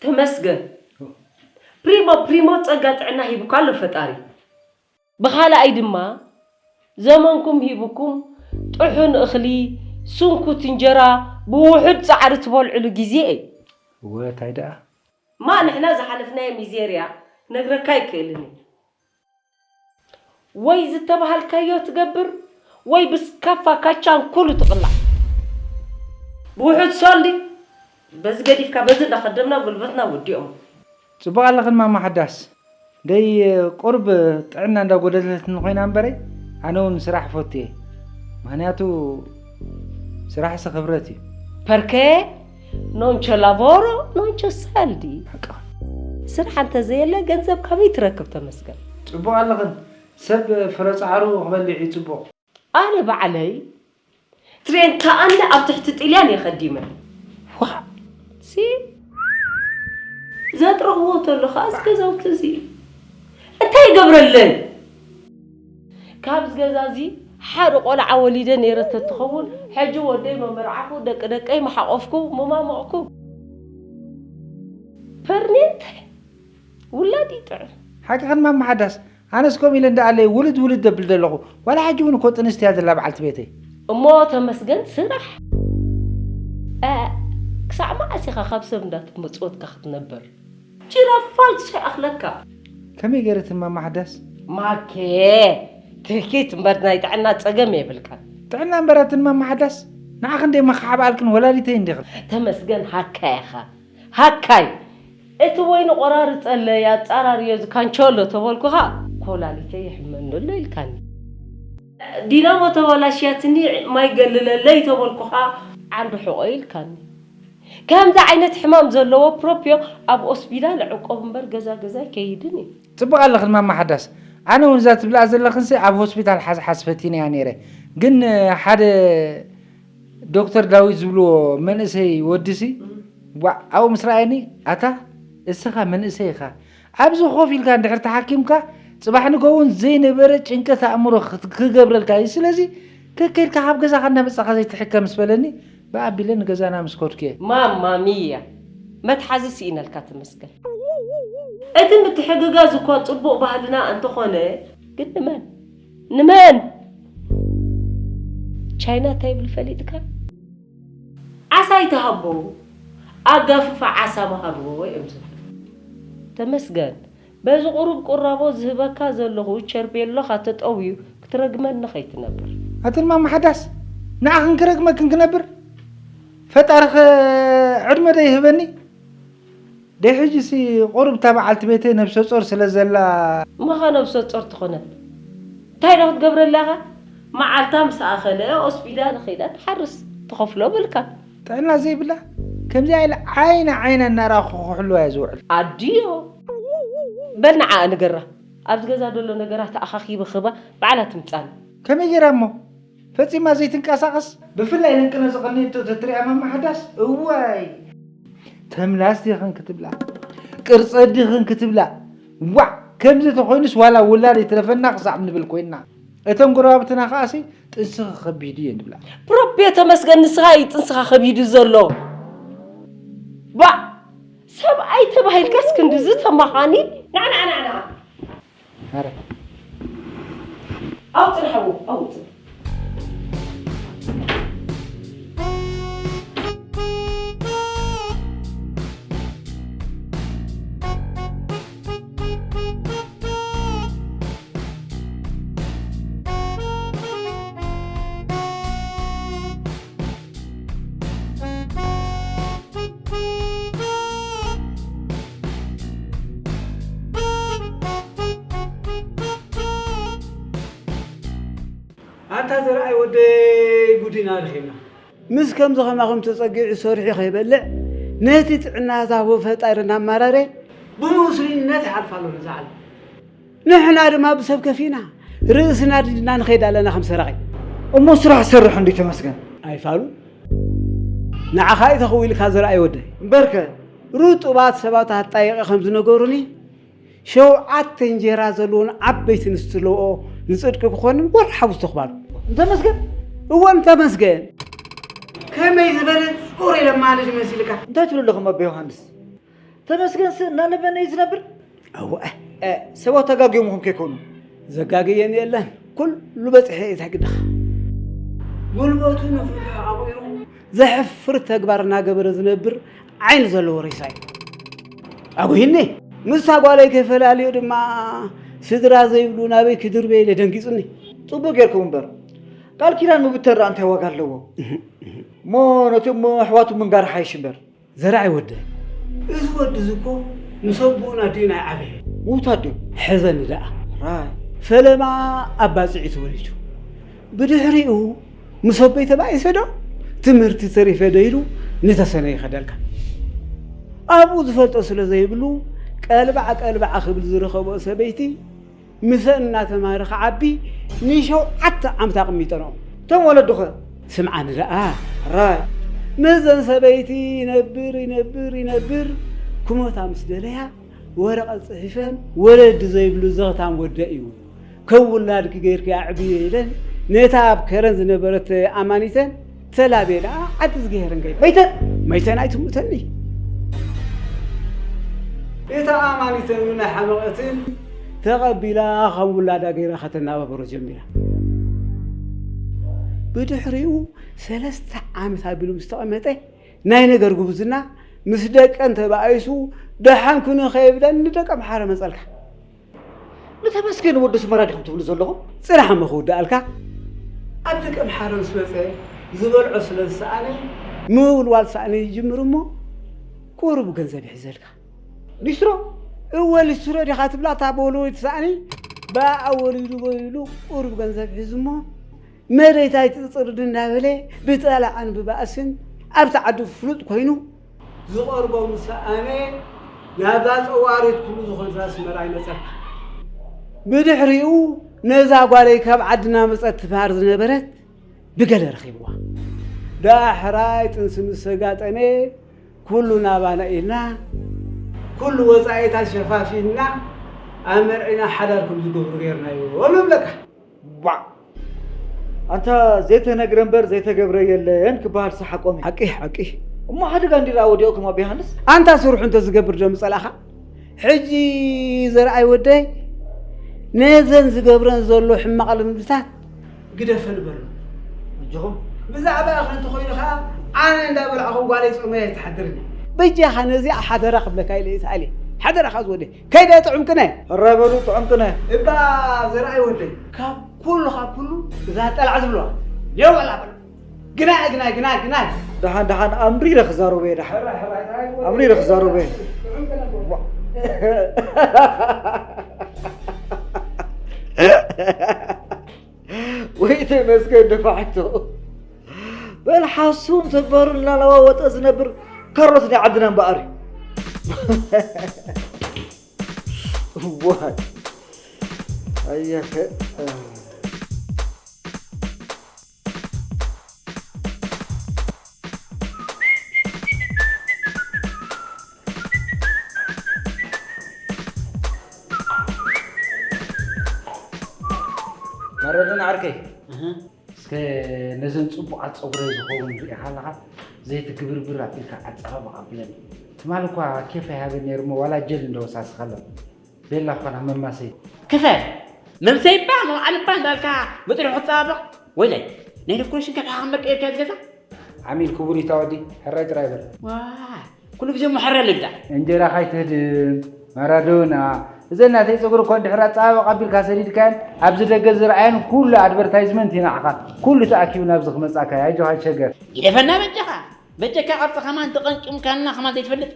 ተመስገን። ፕሪሞ ፕሪሞ ጸጋ ጥዕና ሂቡካ ኣሎ ፈጣሪ። ብኻልኣይ ድማ ዘመንኩም ሂቡኩም ጥሑን እኽሊ፣ ስንኩት እንጀራ ብውሑድ ጻዕሪ ትበልዕሉ ግዜ እዩ። እወ፣ ታይ ደኣ? ማ ንሕና ዝሓለፍናዮ ሚዜርያ ነግረካ ኣይክእልን እየ። ወይ ዝተባሃልካዮ ትገብር፣ ወይ ብስካፋ ካቻን ኩሉ ትቕላዕ። ብውሑድ ሶልዲ በዚ ገዲፍካ በዚ እንዳኸደምና ጉልበትና ወዲኦም። ጽቡቕ ኣለኽን ማማ ሓዳስ። ደይ ቁርብ ጥዕና እንዳጎደለትኒ ኮይና እምበረይ፣ ኣነ እውን ስራሕ ፈቱ እየ። ምኽንያቱ ስራሕሲ ክብረት እዩ። ፐርከ ኖንቸ ላቮሮ ኖንቸ ሳልዲ። ሓቅኻ። ስራሕ እንተዘየለ ገንዘብ ካበይ ትረክብ ተመስገን? ጽቡቕ ኣለኽን። ሰብ ፍረ ጻዕሩ ክበልዕ እዩ ጽቡቕ። ኣነ ባዕለይ ትሬንታ ኣነ ኣብ ትሕቲ ጥልያን እየ ከዲመ። ዋ፣ ሲ ዘጥረኽዎ ተሎ ከኣ እዚ ገዛውቲ እዚ እንታይ ይገብረለይ? ካብዚ ገዛ እዚ ሓደ ቆልዓ ወሊደ ነይረ ተትኸውን፣ ሕጂ ወደይ መመርዓኹ፣ ደቂ ደቀይ መሓቆፍኩ፣ መማመቕኩ። ፐርኔንተ ውላድ ይጥዕም። ሓቅኽን ማማ ሓዳስ፣ ኣነስ ከምኡ ኢለ እንዳኣለይ ውልድ ውልድ ደብል ዘለኹ። ዋላ ሕጂ እውን እኮ ጥንስቲ እያ ዘላ በዓልቲ ቤተይ። እሞ ተመስገን ስራሕ። እ፣ ክሳዕ መዓስ ኢኻ ካብ ሰብ እንዳተመጽወትካ ክትነብር? ጅራፍ ፋልሶ ይኣኽለካ። ከመይ ገይረትን ማማ ሓዳስ? ማኬ፣ ትህኪት እምበር ናይ ጥዕና ጸገም የብልካን። ጥዕና እምበራትን ማማ ሓዳስ፣ ንዓኽን ደይ መኻሓብ ኣልክን ወላዲተይ እንዲኽን። ተመስገን ሃካይ ኢኻ። ሃካይ፣ እቲ ወይኒ ቆራርጸለይ ኣጻራርዮ ዝካንቸሎ ተበልኩኻ፣ ኮላሊተይ ይሕመኒ ኣሎ ኢልካኒ። ዲናሞ ተበላሽያትኒ ማይ ገልለለይ ተበልኩኻ፣ ዓንዲ ሕቖ ኢልካኒ። ከምዚ ዓይነት ሕማም ዘለዎ ፕሮፕዮ ኣብ ኦስፒዳል ዕቆብ እምበር ገዛ ገዛ ኣይከይድን እዩ። ጽቡቕ ኣለኽን ማማ ሓዳስ። ኣነ እውን እዛ ትብልኣ ዘለኽንሲ ኣብ ሆስፒታል ሓዝሓዝ ፈቲነያ ነይረ። ግን ሓደ ዶክተር ዳዊት ዝብልዎ መንእሰይ ወዲሲ፣ ዋዕ፣ ኣብኡ ምስ ረኣየኒ፣ ኣታ እስኻ መንእሰይ ኢኻ። ኣብዚ ኮፍ ኢልካ እንድሕር ተሓኪምካ፣ ጽባሕ ንጎ እውን ዘይነበረ ጭንቀት ኣእምሮ ክት-፣ ክገብረልካ እዩ። ስለዚ ከከይድካ ካብ ገዛኻ እናመጻኻ ዘይትሕከም ምስ በለኒ፣ ብኣቢለ ንገዛና ምስ ከድኩ እየ። ማማ ሚያ፣ መትሓዚ ስኢነልካ ተመስገን። እቲ ምትሕግጋዝ እኳ ጽቡቕ ባህልና እንተኾነ፣ ግን ንመን? ንመን? ቻይና እንታይ ይብል ፈሊጥካ? ዓሳ ኣይትሃቦ፣ ኣጋፍፋ ዓሳ መሃርዎ እዮም ዝብሉ። ተመስገን፣ በዚ ቁሩብ ቁራቦ ዝህበካ ዘለኹ ቸርቤሎኻ ተጠውዩ ክትረግመኒ ከይትነብር። ኣትን ማማ ሓዳስ፣ ንዓኽን ክረግመክን ክነብር? ፈጣሪ ኸ ዕድመ ዶ ይህበኒ? ደይ ሕጂሲ ቁሩብ እታ በዓልቲ ቤተይ ነብሰ ጾር ስለ ዘላ። እሞ ኸ ነብሰ ጾር ትኾነ እንታይ ዶ ክትገብረላ ኢኻ? መዓልታ ምስ ኣኸለ ኦስፒዳል ኸይዳ ትሓርስ፣ ትኸፍሎ ብልካ። ጥዕና ዘይብላ፣ ከምዚኣ ኢለ ዓይና ዓይና እናረኣኹ ክሕልዋ እየ ዝውዕል። ኣድዮ። በል ንዓኣ ንገራ። ኣብዚ ገዛ ዘሎ ነገራት ኣኻኺበ ክባ ባዕላ ትምጻኒ። ከመይ ገይራ እሞ? ፈጺማ ዘይትንቀሳቐስ? ብፍላይ ደቂ ነዚ ቅንእቶ ተትሪኣ ማማ ሓዳስ፣ እዋይ! ተምላስ ዲኽን ክትብላ፣ ቅርጸ ዲኽን ክትብላ፣ ዋዕ! ከምዚ ተኾይኑስ ዋላ ውላድ ይትረፈና ክሳዕ ንብል ኮይንና። እተን ጎረባብትና ከኣሲ ጥንስኺ ከቢድ እዩ ንብላ። ፕሮፕዮ ተመስገን ንስኻ እዩ ጥንስኻ ከቢዱ ዘሎ። ባዕ! ሰብኣይ ተባሂልካስ ክንድዚ ተማኻኒ? ናዕ ናዕ ናዕ ናዕ። ኣረ። ኣውፅእ ሓዉ፣ ኣውፅእ። ኣንታ ዘርኣይ ወደይ ጉዲና ረኺብና። ምስ ከምዚ ከማኹም ተጸጊዑ ሰሪሑ ከይበልዕ ነቲ ጥዕና ዝሃቦ ፈጣሪ እናማራረ ብምስሉይነት ይሓልፍ ኣሎ ነዛ ዓለም። ንሕና ድማ ብሰብ ከፊእና ርእስና ድድና ንኸይድ ኣለና ከም ሰራቒ። እሞ ስራሕ ሰርሕ እንዲ ተመስገን። ኣይፋሉ ንዓኻ እዩ ተኽው ኢልካ ዘርኣይ ወደይ። እምበርከ ርጡባት ሰባት ኣጣይቐ ከም ዝነገሩኒ ሸውዓተ እንጀራ ዘለዎን ዓበይቲ ንስትለኦ ንጽድቂ ክኾንን ወርሓዊ ዝተኽባሉ። እንተመስገን። እወ እንተመስገን። ከመይ ዝበለ ጹሩይ ለማኒ መሲልካ። እንታይ ትብሉ ኣለኹም ኣቦ ዮሃንስ? ተመስገንስ እናለመነ እዩ ዝነብር። እወ። እ፣ ሰባት ኣጋጊዮምኹም ከይኮኑ። ዘጋግየን የለን። ኩሉ በፂሐ እዩ፣ እንታይ ግድኻ? ጉልበቱ ንፍትሑ ኣቑሩ ዘሕፍር ተግባር እናገበረ ዝነብር ዓይኒ ዘለዎ ሬሳ እዩ። ኣጉሂኒ። ምስታ ጓለይ ከፈላለዮ ድማ ስድራ ዘይብሉ ናበይ ክድርበ ኢለ ደንጊጹኒ። ጽቡቅ ጌርኩም እምበር፣ ቃል ኪዳን ምብተር ደኣ እንታይ ዋጋ ኣለዎ? እሞ ነቶም ኣሕዋቱ ምንጋር ሓይሽ እምበር። ዘርኣይ ወደይ፣ እዚ ወዲ እዚ እኮ ምስ ኣቦኡን ኣዲኡን ኣይዓበየ። ምውታት ድዩ? ሕዘኒ ደኣ። ራይ። ፈለማ ኣብ ባጽዒ ተወሊዱ። ብድሕሪኡ ምስ ኣቦይ ተባኢሰ ዶ ትምህርቲ ተሪፈ ዶ ኢሉ ንተሰነየ ይኸደልካ። ኣብኡ ዝፈልጦ ስለ ዘይብሉ ቀልባዕ ቀልባዕ ክብል ዝረኸቦ ሰበይቲ ምሰን እናተማህረ ክዓቢ ንሸውዓተ ዓመት ኣቕሚጠንኦ። እቶም ወለዱኸ? ስምዓኒ ደኣ። ራይ። ምስዘን ሰበይቲ ይነብር ይነብር ይነብር ክሞታ ምስ ደለያ ወረቐት ጽሒፈን ወለዲ ዘይብሉ ዘኽታም ወደ እዩ። ከም ውላድኪ ገይርኪ ኣዕብዮ ኢለን ነታ ኣብ ከረን ዝነበረት ኣማኒተን ተላብየን ዓዲ ዝገሄረን ከይደ። መይተን? መይተን ኣይትሙተኒ። እታ ኣማኒተን እውን ኣይሓመቐትን። ተቐቢላ ከም ውላዳ ገይራ ከተናባብሮ ጀሚራ። ብድሕሪኡ ሰለስተ ዓመት ኣቢሉ ምስ ተቐመጠ ናይ ነገር ጉብዝና ምስ ደቀን ተባኢሱ ደሓን ኩኑ ከይብለን ንደቀ ምሓረ መጸልካ። ንተመስገን ወዲ ስመራ ዲኹም ትብሉ ዘለኹም? ጽናሕ እሞ ክውድኣልካ። ኣብ ደቀ ምሓረ ምስ መጸ ዝበልዖ ስለ ዝሰኣነ ምውልዋል ሳእኒ ይጅምር እሞ ቁሩብ ገንዘብ ይሕዘልካ። ሊስትሮ? እወ ሊስትሮ ዲኻ ትብላ እታ ብወልወይቲ ሳእኒ ብኣ ወሊዱ ወሊዱ ቁሩብ ገንዘብ ሒዙ እሞ መሬት ኣይትጽርድ እናበለ ብጠላዕን ብባእስን ኣብቲ ዓዲ ፍሉጥ ኮይኑ ዝቐርቦ ምስ ሰኣነ ናብዛ ጸዋሪት ኩሉ ዝኾንት ኣስመራ ይመጸካ። ብድሕሪኡ ነዛ ጓለይ ካብ ዓድና መጸት ትበሃር ዝነበረት ብገለ ረኺብዋ። ዳሕራይ ጥንሲ ምስ ሰጋጠመ ኩሉ ናባና ኢልና ኩሉ ወጻኢታት ሸፋፊንና ኣመርዒና ሓዳር ከም ዝገብሩ ጌርናዮ ንብለካ። ቧዕ! ኣንታ ዘይተነግረ እምበር ዘይተገብረ የለን ክበሃል ሰሓቆም እዩ። ሓቂ፣ ሓቂ። እሞ ሓደጋ እንዲ ደኣ ወዲቑኩም ኣቢ ዮሃንስ? ኣንታ ስርሑ እንተዝገብር ዶ ምጸላእኻ? ሕጂ ዘርኣይ ወደይ ነዘን ዝገብረን ዘሎ ሕማቕ ልምድታት ግደፈን በሎ። ኣጆኹም። ብዛዕባ እኽሊ እንተኾይኑ ኸኣ ኣነ እንዳበላዕኹ ጓለይ ጾመይ ኣይትሓድርን እያ። በጃኻ ነዚኣ ሓደራ ክብለካ ኢለ እየ ተኣልየ። ሓደራኻ ዝወደይ። ከይደ ጥዑም ቅነ። ሕራይ በሉ ጥዑም ቅነ። እባ ዘርኣይ ወደይ፣ ካብ ኩሉ፣ ካብ ኩሉ እዛ ጠላዕ ዝብልዋ። የው በላ በሉ። ግናይ፣ ግናይ፣ ግናይ፣ ግናይ። ደሓን፣ ደሓን፣ ኣምሪረ ክዛረቦ እየ፣ ደሓን። ኣምሪረ ክዛረቦ እየ። ወይ ተመስገን ንፋሕቶ። በል ሓሱ እንተበሩ እናለዋወጠ ዝነብር ካሮት ናይ ዓድና እምበኣር እዩ። ዋይ። ኣየኸ። መረድን ዓርከይ። እህ። እስከ ነዘን ጽቡቓት ጸጉረይ ዝኸውን ርኢኻ ኣለኻ? ዘይቲ ግብርብር ኣቢልካ ኣጸባብቕ ኣብለኒ። ትማሊ እኳ ኬፍ ኣይሃበን ነይሩ እሞ ዋላ ጀል እንዶ ወሳስኻ ኣሎ። ቤላ እኳ ናብ መማሰይ። ክፈ! መምሰይ እባ መውዓሊ እባ እንዳልካ መጥሪሑ ክጸባበቕ? ወይለይ፣ ናይ ዲኮሬሽን ከብሕኻ መቀየርካ ዝገዛ? ዓሚል ክቡር እዩ እታ ወዲ፣ ሕራይ ጥራይ በል። ዋይ፣ ኩሉ ግዜ እሞ ሕራይ ልዳ። እንጀራ ካይትህድም፣ ማራዶና። እዘን ናተይ ጸጉሪ እኮ እንድሕር ኣጸባብቕ ኣቢልካ ሰዲድካየን፣ ኣብዚ ደገ ዝረኣየን ኩሉ ኣድቨርታይዝመንት እዩ ንዓኻ። ኩሉ ተኣኪቡ ናብዚ ክመጻካ እዩ፣ ኣጆኻ ኣይትሸገር። ግደፈና በጃኻ። በጀካ ቅርጺ ከማን ተቐንጭምካልና ከማን ዘይትፈልጥ።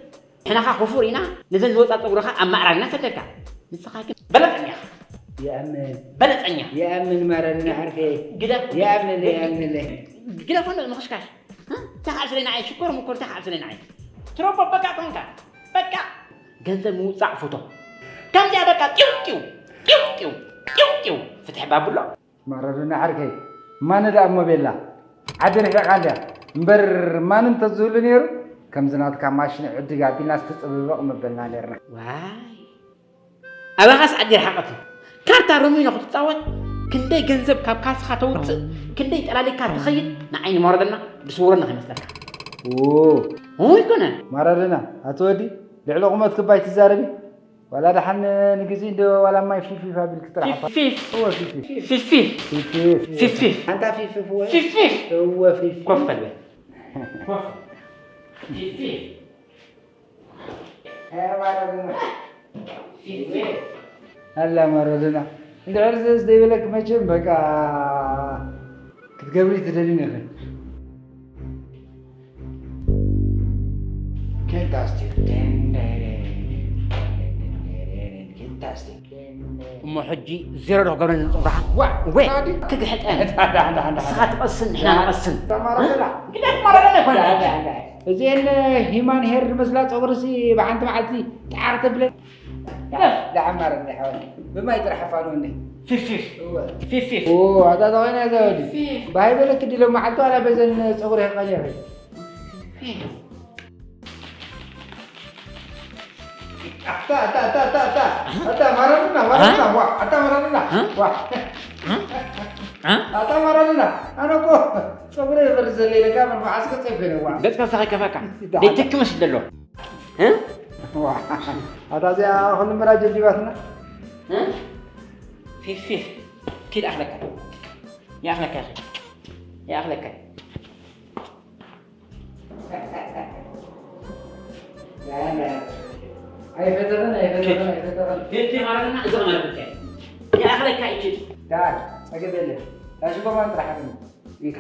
ንሕና ኸኣ ክፉር ኢና፣ ነዘን ዝወጻ ጸጉርኻ ኣማዕራሪና ሰደድካ። ንስኻ ግን በለጸኛ ኢኻ። ይኣምን። በለጸኛ። ይኣምን ማራዶና ዓርከይ። ግደፍ። ይኣምን፣ ይኣምን። ግደፎ ንመኸሽካሽ። እ? ተኻዕስለ ንዓይ ሽኮር ምኮር ተኻዕስለ ንዓይ። ትሮቦ በቃ ኮንካ። በቃ። ገንዘብ ምውጻዕ ፍቶ። ከምዚኣ በቃ ጢው ጢው፣ ጢው ጢው፣ ጢው ጢው። ፍትሒ ባቡሎ። ማራዶና ዓርከይ፣ ማን ደኣ እሞ ቤላ? ዓዲ ርሒቓ እንድያ። እምበር ማን እንተዝህሉ ነይሩ፣ ከምዚ ናትካ ማሽን ዕድግ ኣቢልና ዝተጸበበቕ መበልና ነይርና። ዋይ! ኣባኻስ ዓዲ ረሓቐት እዩ። ካርታ ሮሚኖ ክትጻወት፣ ክንደይ ገንዘብ ካብ ካልስኻ ተውጽእ፣ ክንደይ ጠላሊካ ትኸይድ፣ ንዓይ ንማራዶና ዝስውረና ከይመስለካ። ዎ። ሆይ ኮነ። ማራዶና፣ ኣቲ ወዲ፣ ልዕሊ ቁመት ክባይ ትዛረቢ? ዋላ ደሓን ንግዜ እንዶ ዋላ ማይ ፊፊፍ ኣቢልኪ ጥራሕ ኣፋ። ፊፊፍ። እወ፣ ፊፊፍ። ፊፊፍ። ፊፊፍ። ፊፊፍ። ኣንታ ፊፊፍ እወ። ፊፊፍ። እወ፣ ፊፊፍ። ኮፍ በል በል። ኮፍ። ፊፊፍ። ኣላ ማረዱና። እንድሕር ዘስ ዘይበለክ መቸም በቃ ክትገብሪ ትደልዩ ኢኺ። ኬንታስቲክ። ኬንታስቲክ። እሞ ሕጂ ዜሮ ዶ ክገብረን ዝጽውራኻ? ዋ፣ ወይ፣ ታዲ? ትግሕጠን። ንስኻ ትቐስን፣ ንሕና ንቐስን። ተማራተላ። ግዳ ትማራተላ ይኮነ። እዚኤን ሂማን ሄር ዝመስላ ጸጉርሲ ብሓንቲ መዓልቲ ጣዕ ክተብለን። ግደፍ። ደሓን ማረኒ ሓወይ። ብማይ ጥራሕ ኣፋንወኒ። ፊፍ፣ ፊፍ። እወ። ፊፍ፣ ፊፍ። ኦ፣ ኣታ ተኾይና ዘወዲ። ፊፍ። ባይ በለክ ድሎ መዓልቲ ዋላ በዘን ጸጉሪ ቀሊያ። ፊፍ። ኣታ፣ ኣታ፣ ኣታ፣ ኣታ፣ ኣታ። ኣታ ማራዱና፣ ማራዱና፣ ዋ፣ ኣታ ማራዱና፣ ዋ። ኣታ ማራዱና፣ ኣነ እኮ ጸጉረይ ይበርዝ ዘሎ ኢለካ፣ መዓስ ገጸይ ኮይነ፣ ዋ። ገጽካ ሳኸ ከፋካ። ደይትክ መስል ዘሎ። እ? ዋ። ኣታ እዚኣ ኩሉ ምራ ጀልዲባትና። እ? ፊፍ፣ ፊፍ። ኪድ ኣኽለካ። ይኣኽለካ፣ ይኣኽለካ። ኣይፈተኽን፣ ኣይፈተኽን፣ ኣይፈተኽን። ፊፍ፣ ፊፍ ማለትና እዚ ማለት እንታይ? ይኣኽለካ ይችል። ዳር፣ ጸገብ የለን። ዳሽጎማን ጥራሕ ኣቕርብ። እንካ።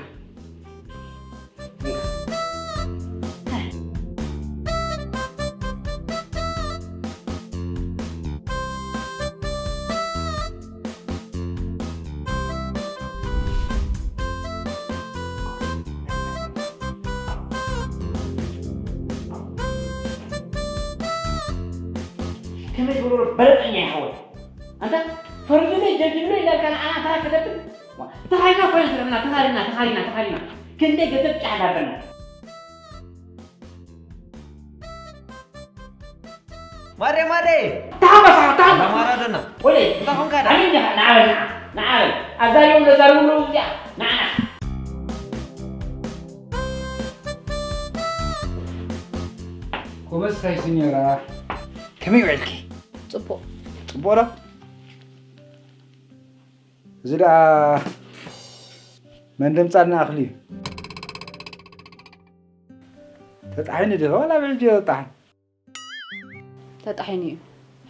እንካ። ከመይ ዝበሎ በለጠኛ ይሓወል። ኣንታ ፈሪዱለይ ጀልዲብለይ ኢላልካ ንዓና ተራ ከተብል? ዋ፣ ተኻሪና እኮ ኢና ዘለና፣ ተኻሪና፣ ተኻሪና፣ ተኻሪና። ክንደይ ገንዘብ ጫሕ ዳበልና። ማሬ፣ ማሬ! ተሓመሳ፣ ተሓመሳ! ማራዶና። ወለይ! እንታይ ኾንካ ዳ? ኣበይ እንዲኻ? ንዓበል፣ ንዓ-፣ ንዓበል። ኣዛርቦም ዘዛርቡሉ እዚኣ። ንዓ፣ ንዓ። ኮመስታይ ሲኞራ? ከመይ ውዕልኪ? ጽቡቕ። ጽቡቕ ዶ? እዚ ደኣ መን ደምጻልና እኽሊ እዩ? ተጣሒኑ ድዩ? ዋላ ብዕልጅ ተጣሒኑ? ተጣሒኑ እዩ።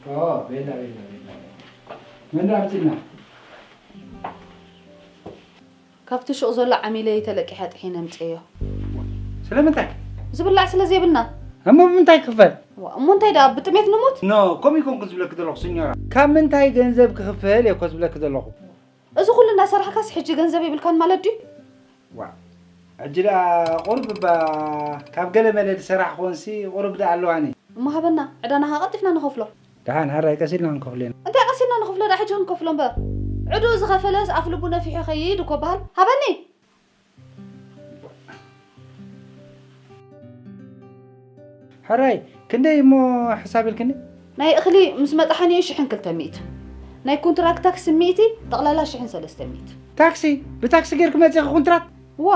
ኦ፣ ቤላ፣ ቤላ፣ ቤላ። መን ደኣ ኣምጺእና? ካብቲ ሹቕ ዘሎ ዓሚለይ ተለቂሐ ጥሒነ ኣምጽኤዮ። ስለምንታይ? ዝብላዕ ስለ ዘይብልና። እሞ ብምንታይ ክፈል? ዋ፣ እሞ እንታይ ደኣ ብጥሜት ንሙት? ኖ፣ ከምኡ ኣይኮንኩን ዝብለኪ ዘለኹ፣ ሲኞራ። ካብ ምንታይ ገንዘብ ክኽፈል እየ እኮ ዝብለኪ ዘለኹ። እዚ ኩሉ እናሰራሕካስ ሕጂ ገንዘብ የብልካን ማለት ድዩ? ዋ፣ ሕጂ ደኣ ቁሩብ እባ ካብ ገለ መለ ዝሰራሕ ክኾንሲ ቁሩብ ደኣ ኣለዋኒ። እሞ ሃበና፣ ዕዳና ኸኣ ቀልጢፍና ንኸፍሎ። ደሓን፣ ሕራይ ቀስ ኢልና ክንከፍሎ ኢና። እንታይ ቀስ ኢልና ንኸፍሎ? ደኣ ሕጂ ክንከፍሎ እምበር። ዕዱኡ ዝኸፈለስ ኣፍ ልቡ ነፊሑ ይኸይድ እኮ በሃል። ሃበኒ! ሕራይ፣ ክንደይ እሞ ሕሳብ ኢልክኒ? ናይ እኽሊ ምስ መጥሓኒኡ ሽሕን ክልተ ሚእቲ፣ ናይ ኮንትራክት ታክሲ ሚእቲ፣ ጠቕላላ ሽሕን ሰለስተ ሚእቲ። ታክሲ? ብታክሲ ጌርኪ መጺኺ ኮንትራት? እዋ።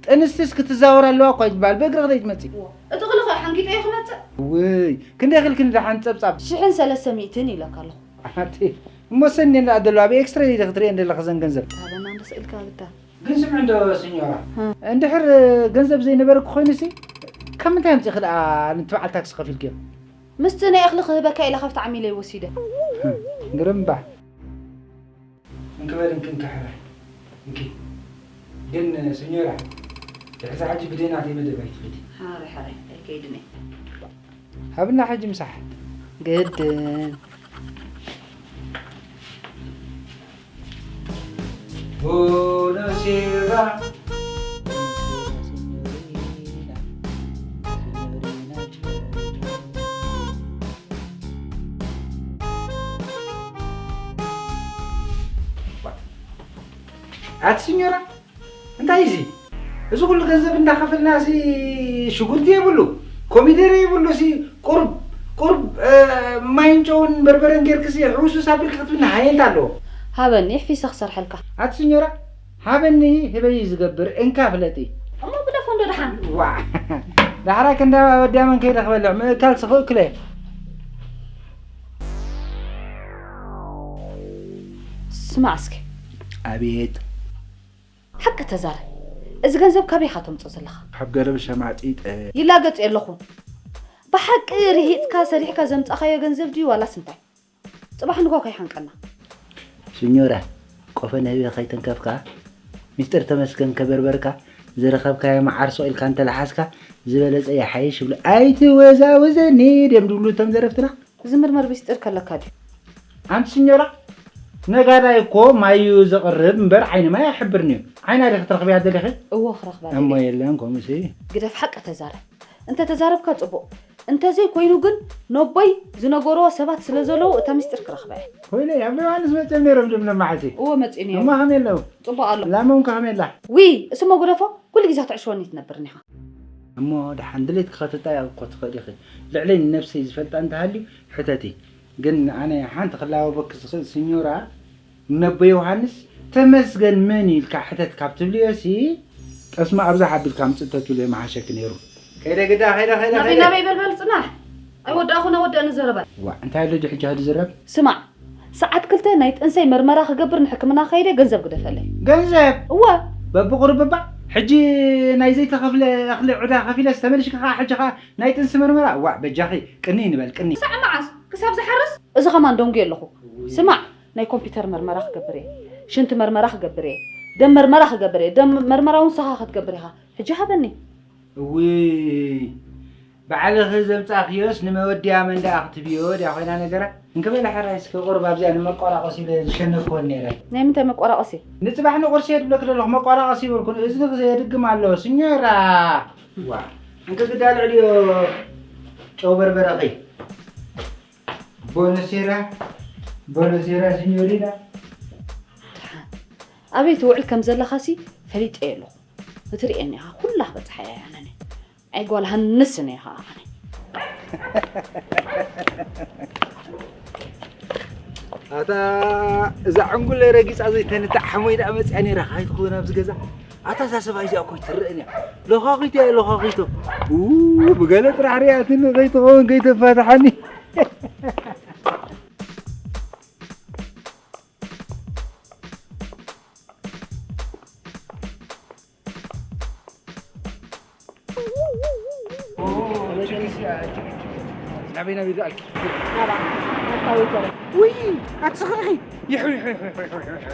ጥንስቲስ ክትዛወር ኣለዋ እኳ እዩ ዝበሃል፣ ብእግሪ ክደይ ትመጺ? እዋ። እቲ እኽሊ ኸ ሓንጊጠዮ ክመጽእ? ውይ፣ ክንደይ ኢኺ ኢልክኒ ደሓን ጸብጻብ? ሽሕን ሰለስተ ሚእትን ኢለካ ኣለኹ። ኣቲ፣ እሞ ሰኒ ኣለዋ፣ ኣብ ኤክስሬ ዲኺ ክትርእየን ዘለኺ ዘን ገንዘብ? ሃበና እንዶ ስእልካ ብታ። ግን ስምዒ እንዶ ሲኞራ፣ እ። እንድሕር ገንዘብ ዘይነበረኪ ኮይኑሲ፣ ካብ ምንታይ ኣምጺእኺ ደኣ ነቲ በዓል ታክሲ ከፊልክዮ? ምስቲ ናይ እኽሊ ክህበካ ኢለ ካብቲ ዓሚለይ ወሲደ። ግርምባ። እንክበል እንክንካ ሕራይ። እንኪ። ግን ሲኞራ፣ ድሕሪ ሕጂ ብደይ ናተይ መደብ ኣይትኸዲ። ሓራይ፣ ሓራይ፣ ኣይከይድን እየ። ሃብና ሕጂ ምሳሕ። ግድን። ቦኖሴራ። ኣቲ ሲኞራ፣ እንታይ እዚ? እዚ ኩሉ ገንዘብ እንዳኸፈልናሲ ሽጉርቲ የብሉ፣ ኮሚደረ የብሉሲ፣ ቁሩብ፣ ቁሩብ፣ እ፣ ማይን ጨውን በርበረን ጌርክሲ ሕውስውስ ኣቢልኪ ክትብልና ሃየንታ ኣለዎ። ሃበኒ፣ ኣሕፊሰ ክሰርሐልካ። ኣቲ ሲኞራ፣ ሃበኒ ህበይ እዩ ዝገብር፣ እንካ ፍለጢ። እሞ ግደፎ እንዶ ደሓን። ዋዕ። ዳሕራይ ክንዳባ ወዲያ መን ከይደ ክበልዕ ምእካል ስኽእክለ። ስማዕ እስኪ። ኣቤት። ሓቂ ተዛረብ። እዚ ገንዘብ ካበይ ኢኻ ተምፅኦ ዘለኻ? ካብ ገረብ ሸማጢጠ። ይላገፅ የለኹ። ብሓቂ ርሂፅካ ሰሪሕካ ዘምፃኻዮ ገንዘብ ድዩ ዋላስ እንታይ? ፅባሕ ንጎ ከይሓንቀና። ስኞራ፣ ቆፈ ንህቢ ከይተንከፍካ፣ ሚስጥር ተመስገን ከበርበርካ፣ ዝረኸብካዮ መዓር ስቕ ኢልካ እንተለሓስካ፣ ዝበለጸ ይሓይሽ ይብሉ። ኣይትወዛውዘኒ ድዮም ዝብሉ እቶም ደረፍትና። ዝምርመር ሚስጥር ከለካ ድዩ? ኣንቲ ስኞራ፣ ነጋዳይ እኮ ማይ እዩ ዘቕርብ እምበር ዓይኒ ማይ ኣይሕብርን እዩ። ዓይና ዲኺ ክትረኽብያ ደሊኺ? እዎ ክረኽባ እሞ ደሊየ። የለን ከምኡሲ። ግደፍ ሓቂ ተዛረብ። እንተ ተዛረብካ ጽቡቕ፣ እንተዘይ ኮይኑ ግን ነቦይ ዝነገርዎ ሰባት ስለ ዘለዉ እታ ሚስጥር ክረኽባ እየ። ኮይነ ኣብ ዮሃንስ መጽኦም ነይሮም ድም ለማዓልቲ እዎ መጺኡ ነይሩ። እሞ ከመይ ኣለዉ? ጽቡቕ ኣሎ። ላሞም ከመይ ኣላ? ውይ እሱሞ ግደፎ፣ ኩሉ ግዜ ክትዕሽወኒ ትነብር እኒኻ። እሞ ደሓን ድሌትኪ ከተጣየቂ እኮ ትኽእሊ ኢኺ። ልዕለይ ንነብሰይ ዝፈልጣ እንተሃልዩ ሕተቲ። ግን ኣነ ሓንቲ ክላበበኪ ዝኽእል ስኞራ ነቦ ዮሃንስ ተመስገን መን ኢልካ ሕተት ካብ ትብልዮሲ ጠስሚ ኣብዛ ሓቢልካ ምጽእ ተትብልዮ ምሓሸኪ ነይሩ። ከይደ ግዳ ከይደ ከይደ ናበይ ከይደ። ናበይ በልበል ፅናሕ። ኣይወዳእኹን ኣወዳእኒ ዘረባ። ዋእ እንታይ ኣሎ ድዩ ሕጂ ከ ዝዝረብ? ስማዕ ሰዓት ክልተ ናይ ጥንሰይ መርመራ ክገብር ንሕክምና ከይደ ገንዘብ ግደፈለይ። ገንዘብ እወ በብቑርብባ ሕጂ ናይ ዘይተኸፍለ እኽሊ ዕዳ ከፊለስ ተመሊሽኪ ከዓ ሕጂ ከዓ ናይ ጥንሲ መርመራ እዋእ በጃኺ ቅንይ ንበል ቅንይ። ክሳዕ መዓስ ክሳብ ዝሓርስ? እዚ ኸማን ደንጉየ ኣለኹ። ስማዕ ናይ ኮምፒተር መርመራ ክገብር እየ፣ ሽንቲ መርመራ ክገብር እየ፣ ደም መርመራ ክገብር እየ። ደም መርመራ እውን ንስኻ ክትገብር ኢኻ። ሕጂ ሃበኒ። እውይ ባዕልኺ ዘምፃእኽዮስ ንመወድያ መን ደኣ ክትብዮ ድያ ኮይና ነገራ? እንክበለ ሕራይ እስኪ ቁሩብ ኣብዚኣ ንመቆራቆሲ ኢለ ዝሸነፍክወን ነይረ። ናይ ምንታይ መቆራቆሲ? ንፅባሕ ንቁርሲ እየ ድብለኪ ዘለኹ መቆራቆሲ ይበልኩ ንእዝንኺ ዘየድግም ኣሎ ስኞራ። ዋ እንክግዳ ልዕልዮ ጨው በርበረኺ። ቦነሴራ ቦነሴራ ሲኞሪና። ደሓን ኣበይ ትውዕል ከም ዘለኻሲ ፈሊጠዮ ኣለኹ። ክትርእየኒ ኢኻ ኩላ ክበፅሓ እያ ኣነኒ። ኣይ ጓል ሃንስ እኔ ኢኻ ኣነ። ኣታ እዛ ዕንጉለይ ረጊፃ ዘይተንታዕ ሓሞይ ደኣ መፅያ ነይራ ካይትኸውን ኣብዚ ገዛ። ኣታ እዛ ሰብኣይ እዚኣ እኮ ኣይትረእን እያ። ሎኻኺት እያ ሎኻኺቶ። ኡ ብገለ ጥራሕ ሪኣትኒ ከይትኸውን ከይተፋትሓኒ። ናበይ ናበይ ዝኣኪ? ውይ ኣትስኽኺ ይሑ ይሑ ይሑ ይሑ ይሑ ይሑ ይሑ።